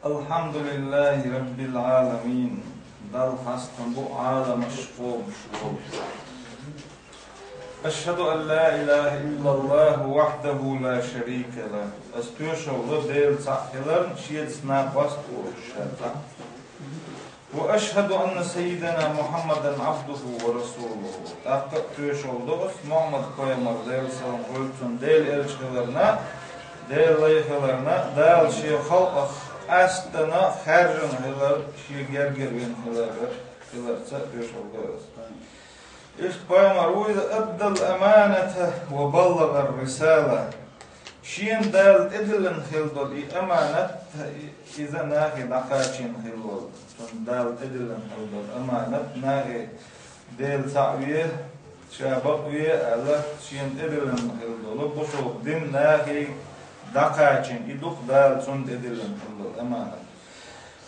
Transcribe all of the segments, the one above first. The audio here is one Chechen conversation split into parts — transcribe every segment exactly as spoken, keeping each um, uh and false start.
الحمد لله رب العالمين. Далла хастам бу Ӏаламаш кхобуш волчу. أشهد أن لا إله إلا الله وحده لا شريك له. Ас тоьшалла до Дела цхьаъ хиларна, шеца накъост а волуш ша цхьаъ. وأشهد أن سيدنا محمدا عبده ورسوله. ТӀаккха а тоьшалла до ас Мухьаммад пайхамар, Делан салам хуьлда цунна, Делан элча хиларна, Делан лай хиларна, Дала шен халкъах къаьстина хаьржина хилар, шен гергара вина хилар, хиларца а тоьшалла до ас. Иштта пайхамар ву иза: أدى الأمانة وبلغ الرسالة. Шена Дала тӀедиллина хилла долу и аманат, иза нахе дӀакхачийна хилла волу. Цунна Дала тӀедиллина хилла долу аманат нахе Дела цхьаъ ве, ша бакъ ве аьлла, шена тӀедиллина хилла долу бусалба дин нахе дӀакхачийна, и ду-кх Дала цунна тӀедиллина хилла долу аманат.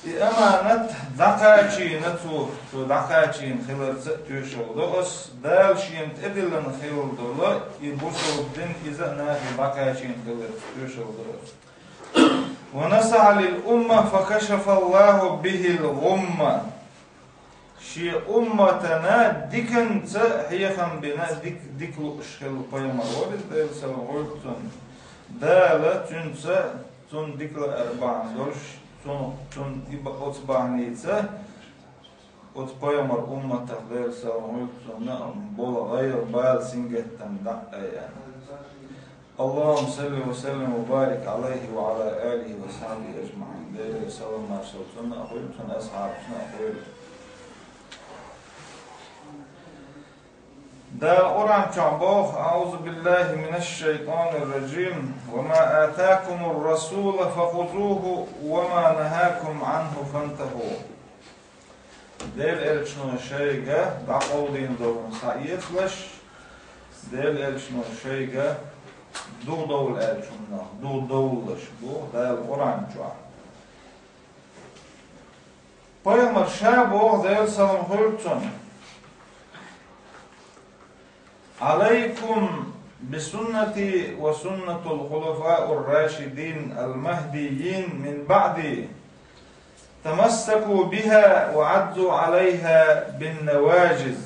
И аманат дӀакхачийна цо, цо дӀакхачийна хиларца а тоьшалла до ас, Дала шена тӀедиллина хилла долу и бусалба дин, иза а нахе дӀакхачийна хиларца а тоьшалла до ас. ونصح للأمة فكشف الله به الغمة. Шен умматана диканца хьехам бина, дик-, дика лууш хилла пайхамар вара иза, Делан салам хуьлда цунна. Дала цуьнца, цунна дика лаар бахьана долуш, цунах, цунна и ба-, оцу бахьаница, оцу пайхамар умматах, Делан салам хуьлда цунна, болу гӀайгӀа, бала, сингаттам дӀа а айъина. اللهم صل وسلم وبارك عليه وعلى آله وصحبه أجمعين. Делера салам маршалла цунна а хуьлда, цуьнан асхьабашна а хуьлда. Дала Къуръан чохь боху: أعوذ بالله من الشيطان الرجيم. وما آتاكم الرسول فخذوه وما نهاكم عنه فانتهوا. Делан элчано шайга дӀакъовлийна долу хӀума схьаэцалаш, Делан элчано шайга духадовла аьллачунах духадовлалаш бу Дала Къуръан чохь. Пайхамар ша боху, Делан салам хуьлда цунна: عليكم بسنتي وسنة الخلفاء الراشدين المهديين من بعدي، تمسكوا بها وعضوا عليها بالنواجذ،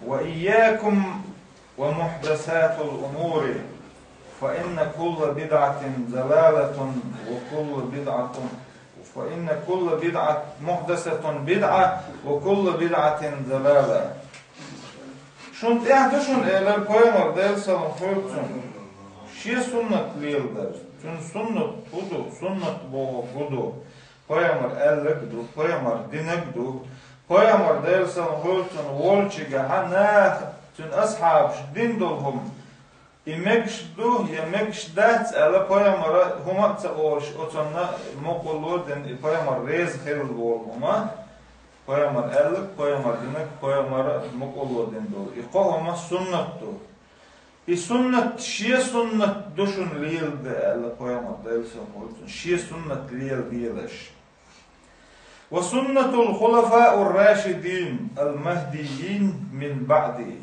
وإياكم ومحدثات الأمور، فإن كل بدعة ضلالة، وكل بدعة فإن كل بدعة، محدثة بدعة، وكل بدعة ضلالة. Шун тӀехь ду шуна, элира пайхамар, Делан салам хуьлда цунна, шен суннат леладар. Цуьнан суннат хӀун ду? Суннат бохург хӀун ду? Пайхамар аьлларг а ду, пайхамар динарг а ду. Пайхамар, Делан салам хуьлда цунна, волчигахьа наха, цуьнан асхьабаш дина долу хӀума и мегаш ду я мегаш дац аьлла, пайхамара хӀума а ца олуш, оцунна мукъалла дина, и пайхамар реза хилла волу хӀума, пайхамар аьлларг, пайхамар динарг, пайхамара мукъалла дина долу. И кхо хӀума суннат ду. И суннат шен суннат ду шуна леладе аьлла, пайхамар, Делан салам хуьлда цунна, шен суннат леладелаш. وسنة الخلفاء الراشدين المهديين من بعدي.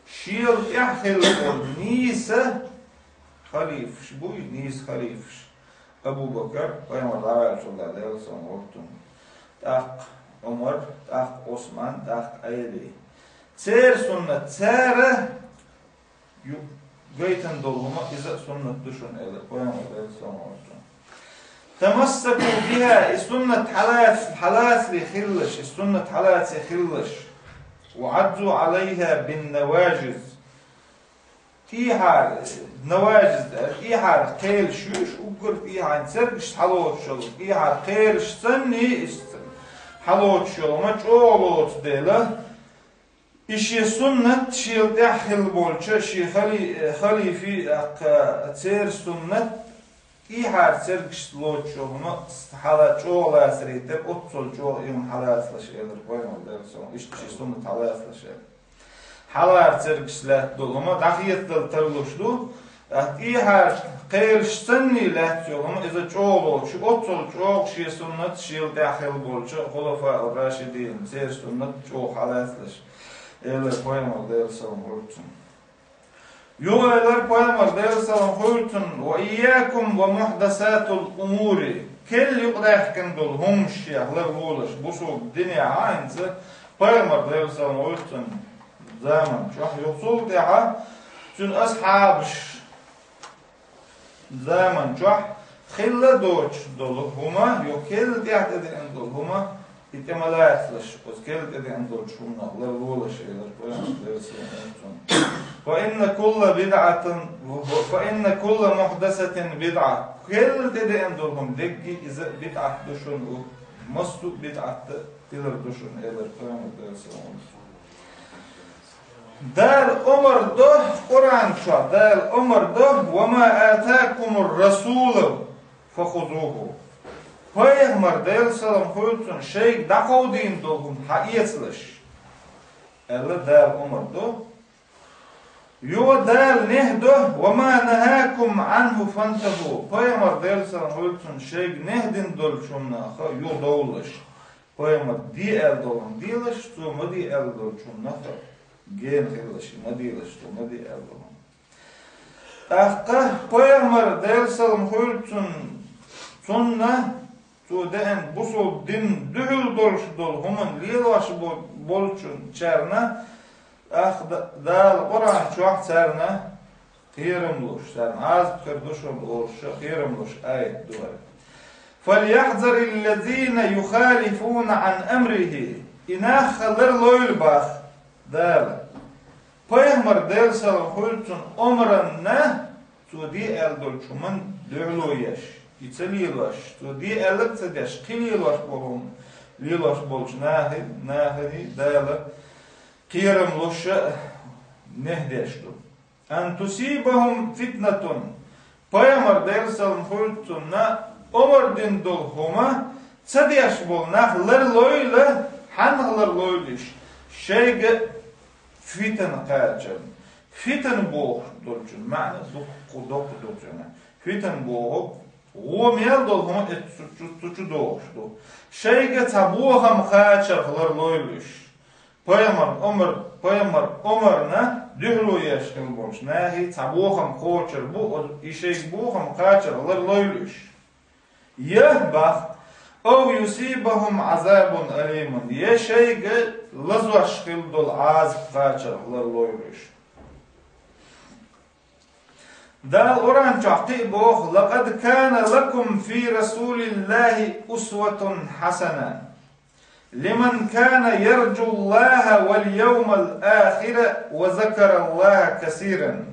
Шел тӀехь хилла болу нийса халифаш буй, нийса халифаш. Абу Бакар, пайхамар дӀаваьллачул тӀаьхьа, Делан салам хуьлда цунна. ТӀаккха Ӏумар, тӀаккха Ӏусман, тӀаккха Ӏели. Церан суннат, цара ю-, гайтина долу хӀума, иза а суннат ду шуна, элира пайхамар, Делан салам хуьлда цунна. تمسكوا بها, и суннат хьалац-, хьалацале хилалаш, и суннат хьалаце хилалаш. وعضوا عليها بالنواجذ. ТӀехьара, наважиз, тӀехьара кхераш ю уьш, уггар тӀехьа цергаш хьалоцуш йолу, тӀехьара кхераш санний, иштта хьалоцуш йолу хӀума чӀогӀа лоцу дела, и шен суннат шел тӀехь хилла болчу шен хали-, халифи, тӀаккха церан суннат, тӀехьара цергаш лоцуш йолу хӀума хьала чӀогӀа лацарий тера, оццул чӀогӀа и хӀума хьалацалаш, элира пайхамар, Делан салам хуьлда цунна, иштта шен суннат хьалацалаш, элира. Хьалара цергаш лаьтта долу хӀума дӀахецадала тарлуш ду, тӀаккха тӀехьара кхераш санний лаьтта йолу хӀума иза чӀогӀа лоцуш, оццул чӀогӀа шен суннат шел тӀехь хилла болчу хулафаъ ар-рашидин, церан суннат чӀогӀа хьалацалаш, элира пайхамар, Делан салам хуьлда цунна. Юха элира пайхамар, Делан салам хуьлда цунна: وإياكم ومحدثات الأمور. Керла юкъадаьхкина долу хӀуманаш шех ларлолаш бусулба динехь а хӀинца пайхамар, Делан салам хуьлда цунна, заман чохь, юха цул тӀаьхьа цуьнан асхьабаш заман чохь хилла доцуш долу хӀума, юха керла тӀехь тӀедеана долу хӀума, и тӀе ма лацалаш, оцу керла тӀедеана долчу хӀуманах ларлолаш, элира пайхамар, Делан салам хуьлда цунна. Фа инна кулла бидӀатин, фа инна кулла мухьдасатин бидӀа. Керла тӀедеана долу хӀума дерриге иза бидӀат ду шуна, массо а бидӀат хилар ду шуна, элира пайхамар, Делан салам хуьлда цунна. Дала омра до, Къуръан чохь Дала омра до: «Ва ма атакумур расулу фа хузуху». Пайхамар, Делан салам хуьлда цунна, шайга дӀакховдийна долу хӀума схьаэцалаш, аьлла, Дала омра до. Юха Дала нехь до: «Ва ма нахакум Ӏанху фантаху». Пайхамар, Делан салам хуьлда цунна, шайга нехь дина долчу хӀуманах юхадовлалаш. Пайхамар де аьлла долу хӀума делаш, цо ма де аьлла долчу хӀуманах гена хилалаш, ма делаш, цо ма де аьлла долу хӀума. ТӀаккха пайхамар, Делан салам хуьлда цунна, цунна, цо деана бусулба дин дуьхьал долуш долу хӀуманна лелош бо-, болчунна царна, тӀаккха Да-, Дала Къуръан чохь царна кхерам луш, царна Ӏазап хир ду шуна олуш, кхерам луш аят ду хӀара. «Фальяхьзариллазина юхалифуна Ӏан амрихи». И нах ларлойла боху Дала. Пайхамар, Делан салам хуьлда цунна, омранна, цо де аьлла долчу хӀуманна дуьхьало еш, и ца лелош, цо де аьлларг ца деш, кхин лелош болу хӀума лелош болчу нахе, нахе Дала кхерам луш а, нехь деш ду. «Ан тусибахум фитнатун». Пайхамар, Делан салам хуьлда цунна, омра дина долу хӀума ца деш болу нах ларлойла, хьаннах ларлойла уьш? Шайга фитна кхачарна. Фитна бохуш долчун маьӀна дуккха, дуккха ду цуьнан. Фитна боху, гӀо мел долу хӀума эцу цу, цу чу дохуш ду. Шайга цхьа бохам кхачарх ларлойла уьш. Пайхамар омар, пайхамар омарна дуьхьало еш хила болчу нахе цхьа бохам кхочур бу, и шайга бохам кхачарх ларлойла уьш. Я бах, «Ав юсибахум Ӏазабун алимун», я шайга лазош хила долу Ӏазап кхачарх ларлойла уьш. Дала Къуръан чохь кхин а боху: «Лакъад кана лакум фи расулиллахи усватун хьасана, лиман кана ярджуллаха вал явмал ахира ва закараллаха касиран».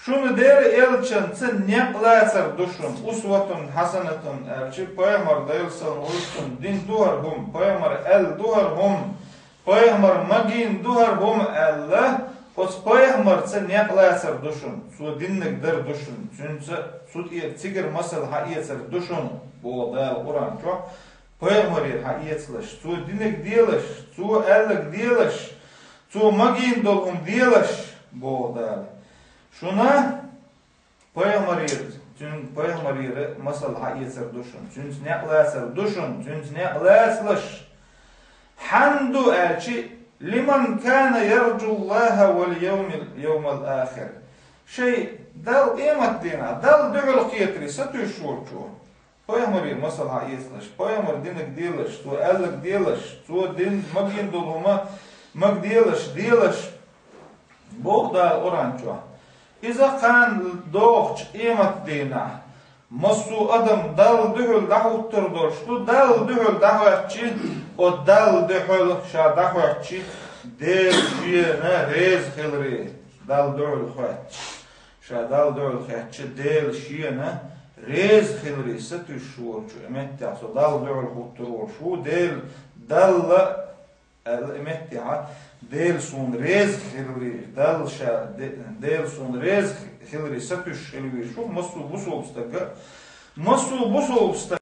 Шуна дера элчанца некъ лацар ду шуна, усватун хьасанатун аьлча, пайхамар, Делан салам хуьлда цунна, дина ду хӀара хӀума, пайхамар аьлла ду хӀара хӀума, пайхамар магийна ду хӀара хӀума аьлла, оцу пайхамарца некъ лацар ду шуна, цо диннарг дар ду шуна, цуьнца, цу тӀера цигара масал схьаэцар ду шуна, боху Дала Къуръан чохь, пайхамарера схьаэцалаш, цо динарг делаш, цо аьлларг делаш, цо магийна долу хӀума делаш, боху Дала. Шуна пайхамарера, цуьнан пайхамарера масал схьаэцар ду шуна, цуьнца некъ лацар ду шуна, цуьнца некъ лацалаш. Хьанна ду аьлча, лиман кана ярджуллаха вал явмил, явмал ахир. Шайн Далла къематдийнахь, Далла дуьхьал кхетаре сатуьйсуш волчо. Пайхамарера масал схьаэцалаш, пайхамар динарг делаш, цо аьлларг делаш, цо дин магийна долу хӀума магделаш, делаш, боху Дала Къуръан чохь. Иза кхана догӀучу къематдийнахь, массо а адам Далла дуьхьал дӀахӀуттур долуш ду, Далла дуьхьал дӀахӀоьттича, оцу Далла дуьхьал ша дӀахӀоьттича, Дела шена реза хиларе, Далла дуьхьал хоьттича. Ша Далла дуьхьал хоьттича, Дела шена реза хиларе сатуьйсуш волчу, и меттехь со Далла дуьхьал хӀуттур волуш ву, Дела, Далла, аьлла, и меттехь, Дела суна реза хиларе, Далла ша, Де-, Дела суна реза хиларе сатуьйсуш хила везаш ву, массо а бусулба стага, массо а бусулба стага.